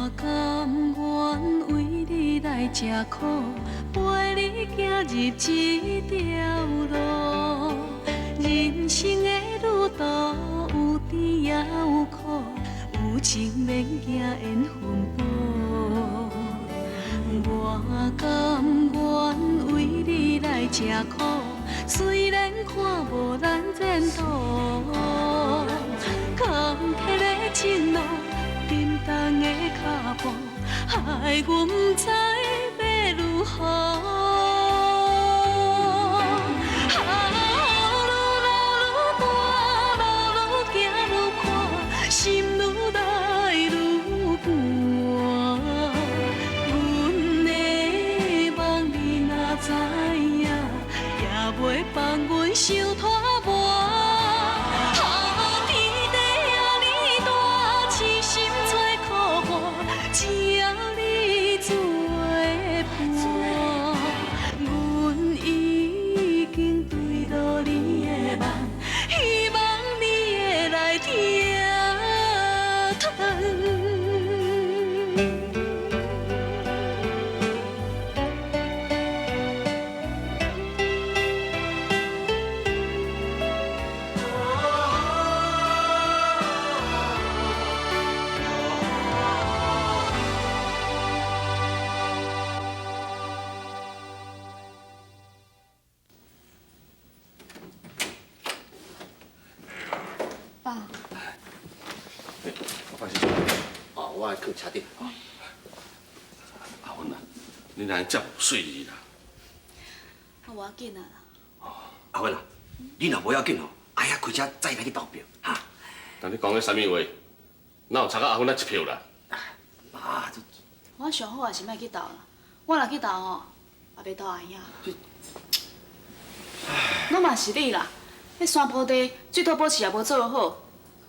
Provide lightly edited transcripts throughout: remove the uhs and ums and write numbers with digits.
我甘願為你來吃苦，陪你行入這條路。人生的旅途有甜也有苦，有情免驚緣分薄。我甘願為你來吃苦，雖然看無咱前途，坎坷的情路，沉重的脚步，害阮不知欲如何。啊，雨愈落愈大，路愈行愈宽，心愈来愈寒。阮的梦你若知影，也袂放阮伤拖磨。啊，天地遐尔大，痴心找苦伴，只要你做伴，阮已經坠落你的網，希望你會來疼。爸，我放心。哦，我來囥車頂。阿芬啊，你哪遮無細膩啦？啊，無要緊啊啦。阿芬啊，你若無要緊吼，愛仔開車載來去投票，哈。但你講的啥物話？哪有差甲阿芬仔一票啦？啊，這我上好也是莫去投啦。我若去投吼，也袂投阿兄。攏嘛是你啦！彼山坡地水土保持也無做好，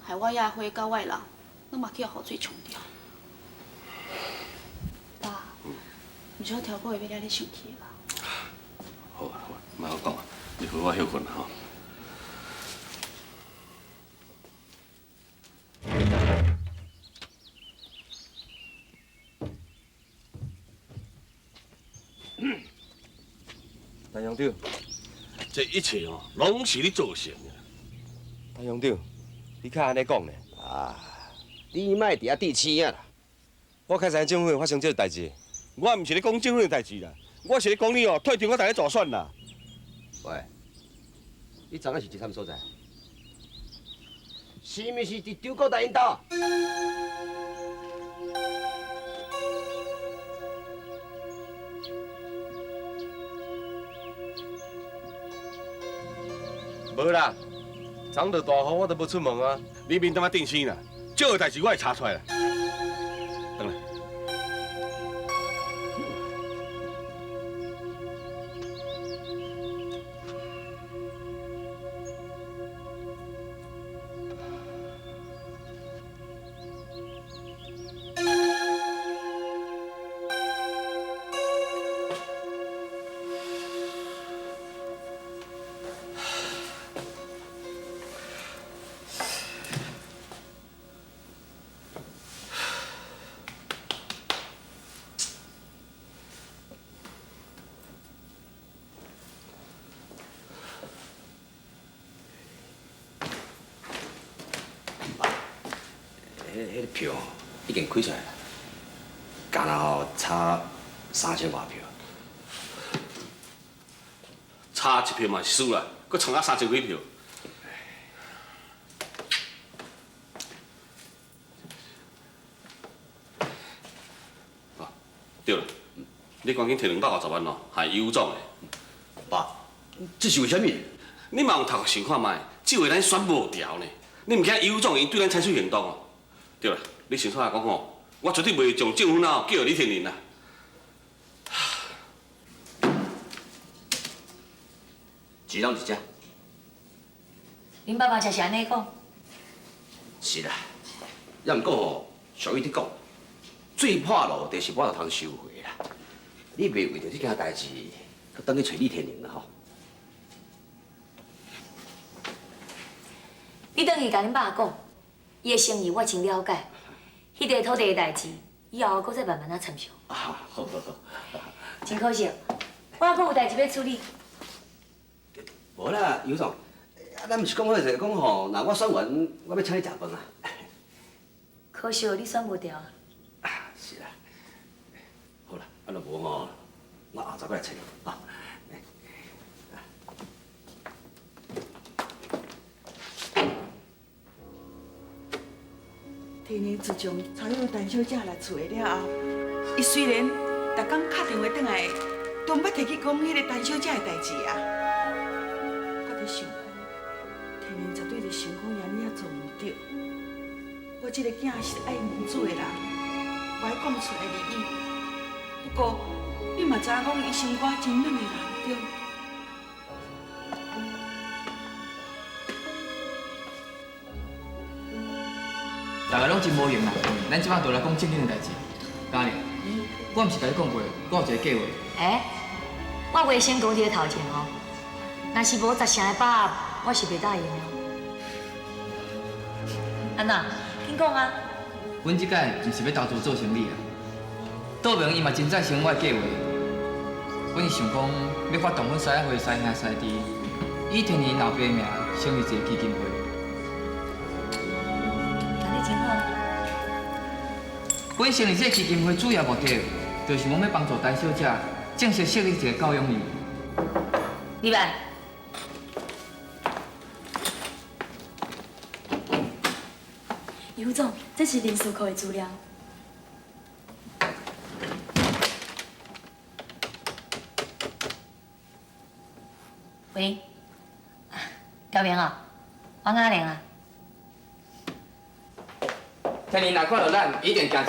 害我遐花佮我的人，攏嘛去予雨水沖掉。爸，毋是我超過會欲掠你生氣啦。好啊好啊，莫閣講啊，你好好歇睏啦吼。陳鄉長，這一切哦，攏是你造成的。陳鄉長，你較按呢講呢？啊，你莫佇遐置氣啊啦！我開始政府發生這个代誌，我毋是咧講政府的代誌啦，我是咧講你哦，退場我逐日助選啦。喂，你昨昏是佇啥物所在？是毋是佇張國大𪜶兜？無啦，昨昏落大雨，我都無出門啊。你免當仔定心啦，這个代誌我會查出來啦。轉來。彼个票已經開出來啦，敢若吼差3000外票。差一票嘛是輸啦，閣差啊3000幾票。啊，對啦，你趕緊提250萬哦，還尤總的。爸，這是為啥物？你嘛有頭殼想看覓，這回咱選無掉呢。你毋驚尤總𪜶對咱採取行動哦？對啦，你先出來講吼，我絕對袂將證婚啊交予李天林啦。錢攏佇遮。恁爸爸就是按呢講。是啦，也毋過吼，俗語佇講，水破路就是無法度通收回啦。你袂為著這件代誌，閣轉去揣李天林啦吼？你轉去共恁爸講，伊的心意我真了解。彼塊土地的代誌，以後閣再慢慢仔參詳。啊，好好好。真可惜，我還閣有代誌欲處理。無啦，尤總，啊，咱毋是講好勢講吼，若我選完，我欲請你食飯啊。可惜你選無著啊。啊，是啦。好啦，啊若無吼，我後晝閣來揣你啊。天寧自從娶了陳小姐來厝的了後，伊雖然逐工敲電話轉來，都毋捌提起講彼個陳小姐的代誌啊。我佇想講，天寧絕對是想講伊按呢做毋對。我這個囝是愛面子的人，無愛講出來離伊。不過你嘛知影講，伊心肝真軟的人，對。大家攏真無閒啦，咱這擺就來講正經的代誌。嘉玲，我毋是共你講過，我有一個計畫。欸，我話先講佇咧頭前哦，若是無十成的把握，我是袂答應的。按怎？緊講啊！阮這擺毋是欲投資做生理啊，道明伊嘛真贊成我的計畫。阮是想講，欲發動阮師仔會師兄師弟，以天寧老爸的名成立一個基金會。阮成立這個基金會主要目的，就是講欲幫助陳小姐正式設立一個教養院。李白，尤總，這是人事科的資料。喂，小明啊，王阿玲啊。天寧若看著咱，一定驚一跳。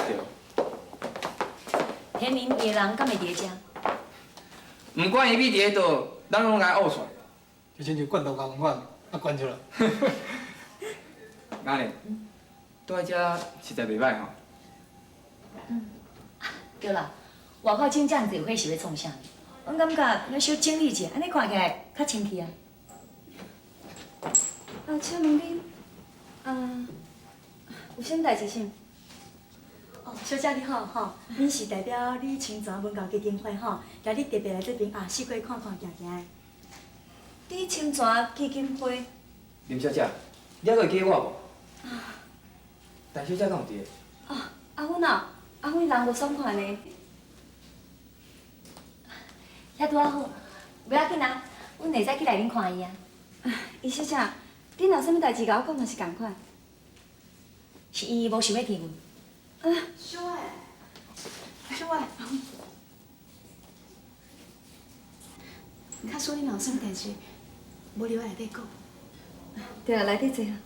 天寧伊的人敢會佇咧遮？毋管伊秘佇咧佗，咱攏共伊挖出來。就親像罐頭膠仝款，啊關出來。阿玲，蹛佇遮實在袂䆀吼。嗯，對啦，外口種遮爾濟花是欲創啥？阮感覺欲小整理一下，按呢看起來較清氣啊。啊，請問恁，啊，有啥物代誌是？哦，小姐你好吼，恁是代表李清泉文教基金會吼，今日特別來這邊啊，四界看看行行的。李清泉基金會。林小姐，你猶閣會記得我無？啊。陳小姐敢有佇咧？啊，阿芬啊，阿芬人無爽快呢。遐拄仔好，袂要緊啊，阮會使去內面看伊啊。余小姐，恁若有啥物代誌，共我講嘛是仝款。是伊無想欲見阮。啊，小愛，小愛，假使你若有啥物代誌，無留來內底講。對啊，內底坐啊。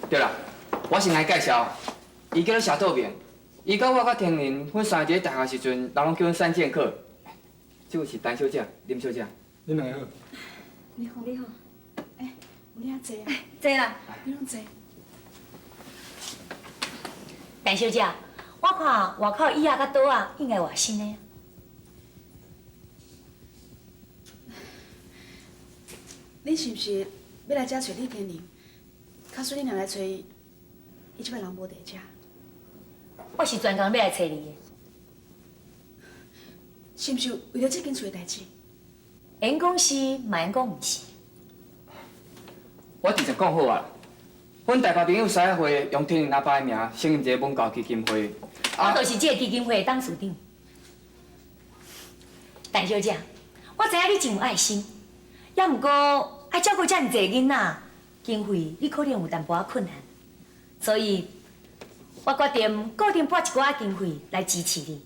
對啦，我先來介紹，伊叫做謝道明，伊佮我佮天寧，阮三個佇咧大學時陣，人攏叫阮三劍客。這位是陳小姐、林小姐。恁兩個好。你好，你好。欸，有你遐坐啊？坐啦。你攏坐。陳小姐，我看外口椅仔佮桌仔應該換新的。你是毋是欲來遮揣李天寧？假使你若來揣伊，伊這擺人無佇遮。我是專工欲來揣你的。是毋是為著這間厝的代誌？會用講是，嘛會用講毋是。我直接講好啊，阮台北朋友師仔會用天寧阿爸的名成立一個文教基金會。我就是這個基金會的董事長。陳小姐，我知影你真有愛心，也毋過愛照顧遮爾濟囡仔，經費你可能有淡薄仔困難，所以我決定固定撥一寡經費來支持你。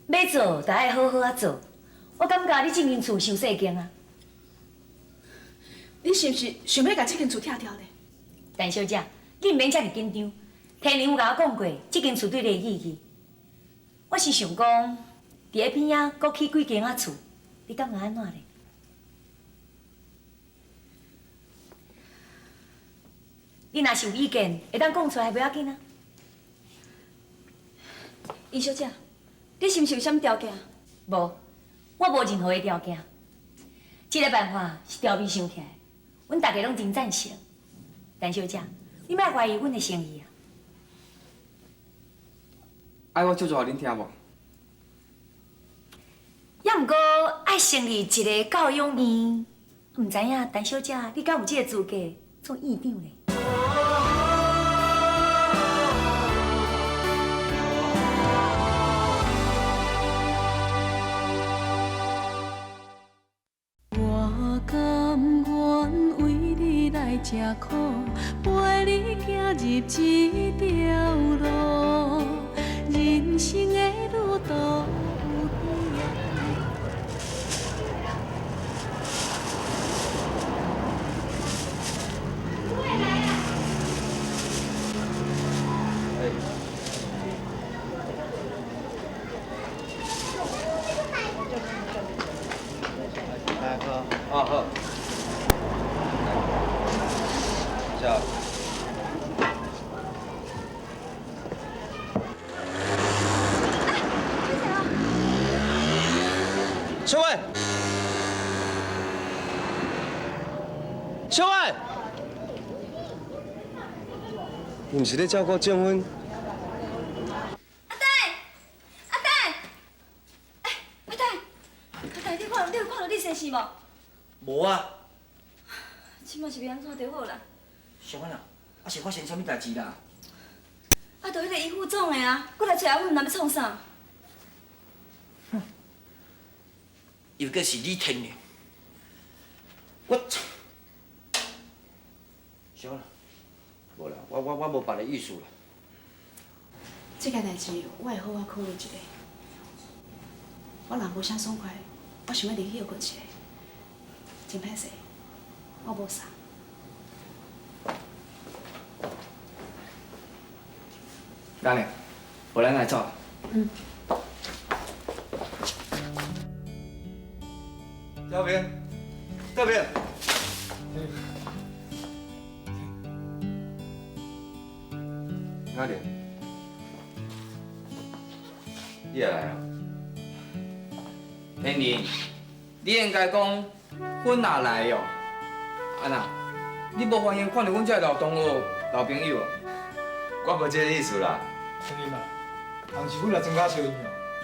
欲做，就愛好好仔做。我感覺你這間厝傷細間啊。你是毋是想欲共這間厝拆掉咧？陳小姐，你毋免遮爾緊張。天寧有共我講過，這間厝對你的意義。我是想講，佇咧邊仔閣起幾間仔厝，你感覺按怎咧？你若是有意見，會當講出來，袂要緊啊。余小姐，你是毋是有啥物条件？无，我无任何的条件。这个办法是调皮想起来，阮大家拢真赞成。陈小姐，你莫怀疑阮的诚意啊！爱我唱一予恁听无？也毋过爱成立一个教养院，毋知影陈小姐你敢有这个资格做院长呢？我甘愿为你来吃苦，陪你行入这条路，人生的旅途有甜。啊好。下。小伟，小伟，你毋是咧照顾郑芬？阿呆，阿呆，哎，阿呆，阿呆，你看，你有看到你先生无？无啊。这马是欲按怎就好啦？小芬啊，啊是发生啥物代志啦？啊，就彼个余副总的啊，阁来揣阿阮，毋知欲创啥？又阁是李天良，我操！小芬，无啦，我无别个意思啦。这件代志我会好好考虑一下。我若无啥爽快，我想欲入去歇睏一下。真歹势，我无啥。等下，无咱来走。嗯。小平，小平。阿莲，你也来啊？天林，你应该讲，阮也来哦。啊那，你无欢迎看著阮这个老同学、老朋友哦？我无这个意思啦。天林啊，若是阮来专家找伊哦，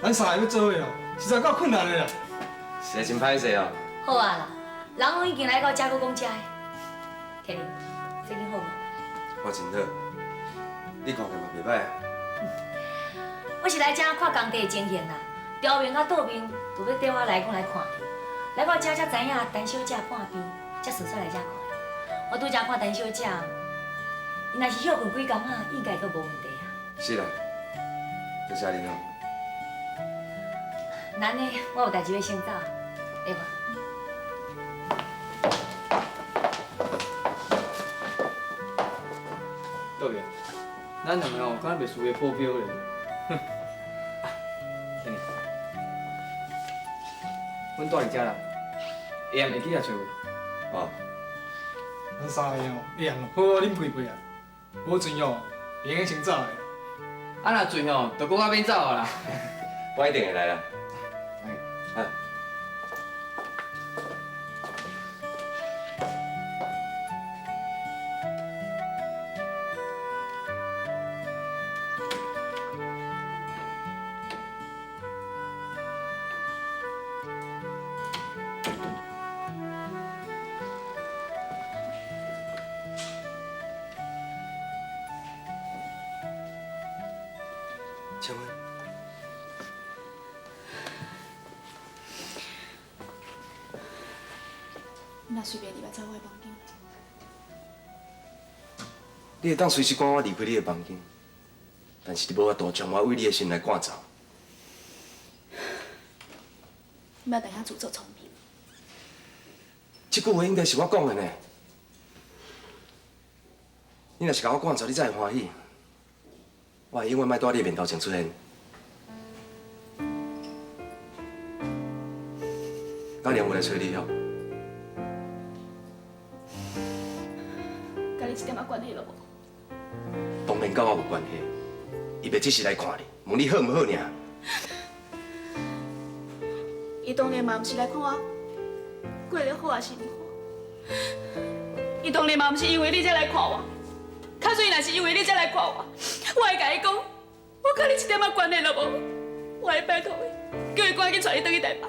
咱三个欲做伙哦，实在够困难的啦。实在真歹势哦。好啊啦，人拢已经来到遮，阁讲遮的。天林，最近好无？我真好，你看起嘛袂歹啊。我是来遮看工地的情形啦，调明佮道明就欲缀我来讲来看你，来到遮才知影陈小姐半病，才顺续来遮看。我拄才看陈小姐，伊若是歇睏几工仔，应该都无问题啊。是啦，多谢你哦。那呢，我有代志欲先走，会无？道明，咱两个哦，敢若袂输个保镖咧。哼，啊，天林，阮住伫遮啦，下暗会记来揣阮。哦。咱三个哦，下暗好好啉几杯啊，无醉哦，袂用先走的。啊，若醉吼，就阁较免走啊啦。我一定会来啦。啊。请问，你若随便入来走我的房间。你会当随时赶我离开你的房间，但是你无法度将我为你的心内赶走。你莫等下自作聪明。这句话应该是我讲的呢。你若是共我赶走，你才会欢喜。我会永远莫伫你的面头前出现。嘉玲有来揣你哦？佮你一点仔关系都无。当然佮我有关系，伊袂只是来看你，问你好毋好尔。伊当然嘛毋是来看我过得好还是毋好，伊当然嘛毋是因为你才来看我。假使伊若是因为你才来看我，我会共伊讲，我佮你一点仔关系都无，我会拜托伊，叫伊赶紧带你转去台北。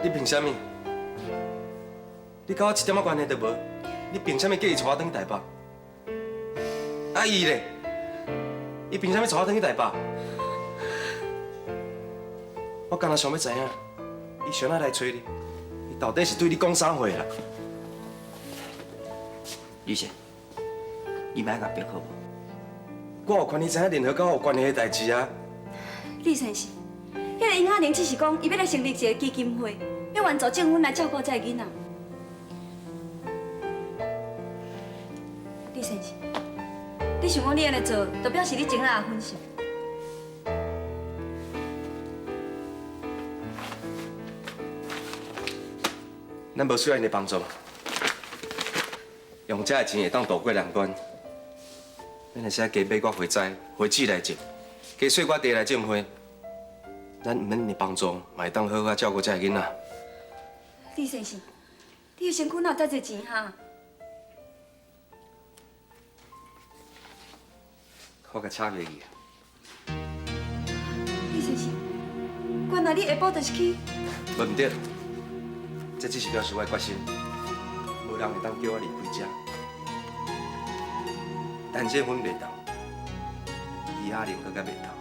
你凭啥物？你佮我一点仔关系都无，你凭啥物叫伊带我转去台北？啊伊咧？伊凭啥物带我转去台北？我敢若想欲知影，伊想哪来揣你？伊到底是对你讲啥话啦？李生，你莫共逼好无？我有权利知影任何佮我有关系的代志啊！李先生，彼个殷亚玲只是讲，伊欲来成立一个基金会，欲援助政府来照顾这个囡仔。李先生，你想讲你按呢做，就表示你情阿芬是？咱无需要𪜶的帮助，用这个钱会当渡过难关。咱会使加买寡花栽、花籽来种，加细寡地来种花。咱毋免𪜶的帮助，嘛会当好好照顾这个囡仔。李先生，你的身躯哪有遮济钱哈？我共请袂去。李先生，原来你下晡就是去。无毋对，这只是表示我的决心，无人会当叫我离开这。陈建芬袂当，余亚玲阁较袂当。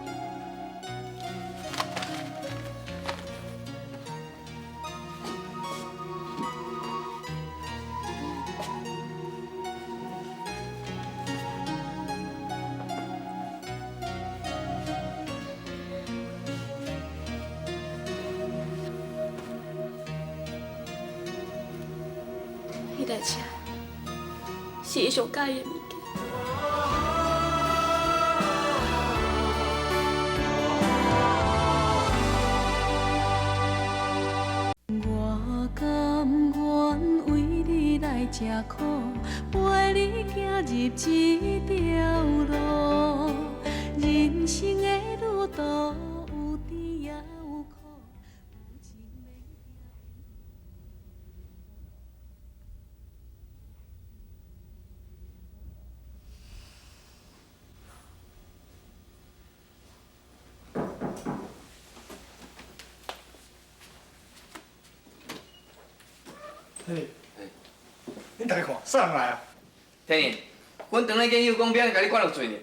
彼台车是伊上佮意的物件。我甘愿为你来吃苦，陪你行入这条路。人生的旅途有甜也有苦。嘿，恁大家看，啥人来啊？天宁，阮当咧见友讲，欲按怎共你赶落水咧？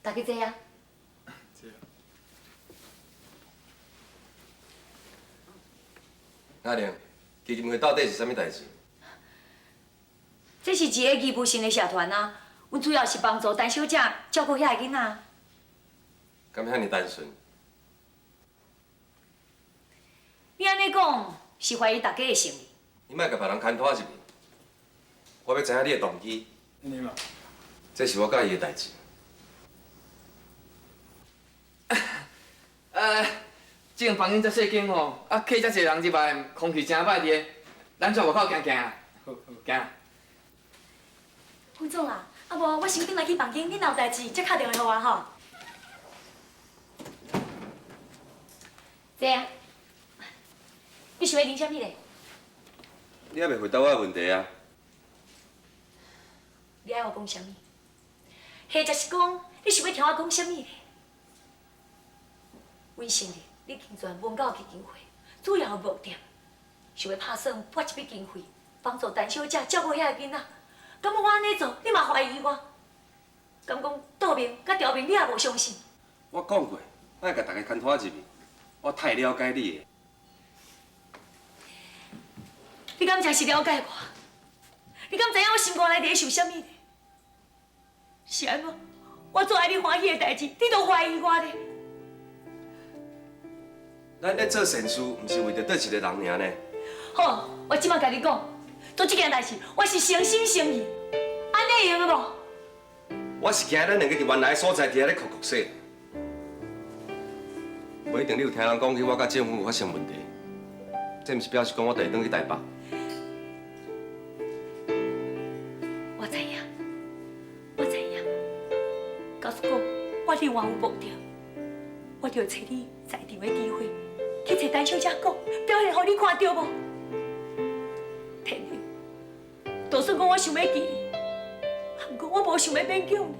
大家坐啊。阿玲，基金会到底是啥物代志？这是一个义务性的社团啊，阮主要是帮助陈小姐照顾遐个囡仔。敢遐尔单纯？你按呢讲，是怀疑大家的诚意。你莫共别人牵拖入去，我欲知影你的动机。你嘛？这是我佮意的代志。这间房间遮细间吼，啊，客遮济人入来，空气真歹伫，咱出外口行行啊。好，行。副总啊，啊无我先转来去房间，你若有代志才敲电话予我吼。坐啊。你想欲啉啥物咧？你犹未回答我的问题啊！你爱我讲啥物？或者是讲，你想欲听我讲啥物咧？阮成立李金泉文教基金会，主要的目的是欲拍算拨一笔经费，帮助陈小姐照顾遐个囡仔。敢讲我按呢做，你嘛怀疑我？敢讲道明佮调明，你也无相信？我讲过，莫共大家牵拖入去，我太了解你的。你敢真是了解我？你敢知影我心肝内底想啥物？是按怎？我做爱你欢喜的代志，你都怀疑我咧？咱咧做善事，毋是为著佗一个人尔呢。好，我这马共你讲，做这件代志，我是诚心诚意，按呢会用无？我是惊咱两个伫原来所在伫遐咧哭哭说，无一定你有听人讲起我佮政府有发生问题，这毋是表示讲我就会转去台北。我知影，我知影，我有目的，我就揣你在场的机会，去揣陈小姐讲，表现予你看著無？天寧，就算講我想欲記你，毋過我無想欲勉強你。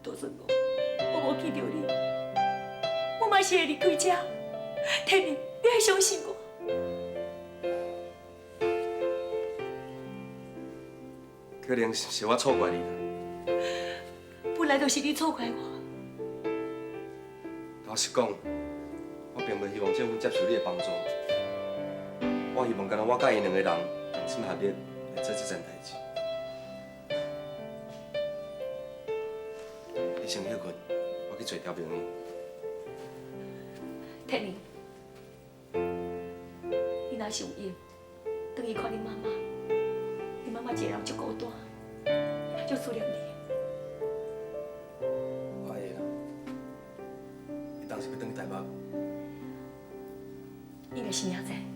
就算講我無記著你，我嘛是會離開這。天寧，你愛相信我。可能是我錯怪你啦。本來就是你錯怪我。老實講，我並無希望政府接受你的幫助。我希望干焦我佮伊兩個人同心合力來做這件代誌。你先歇睏，我去揣條明伊。天寧，你若是有閒，轉去看你媽媽。你媽媽一個人足孤單，足思念你。我會啦。伊當時欲轉去台北。應該是明仔載。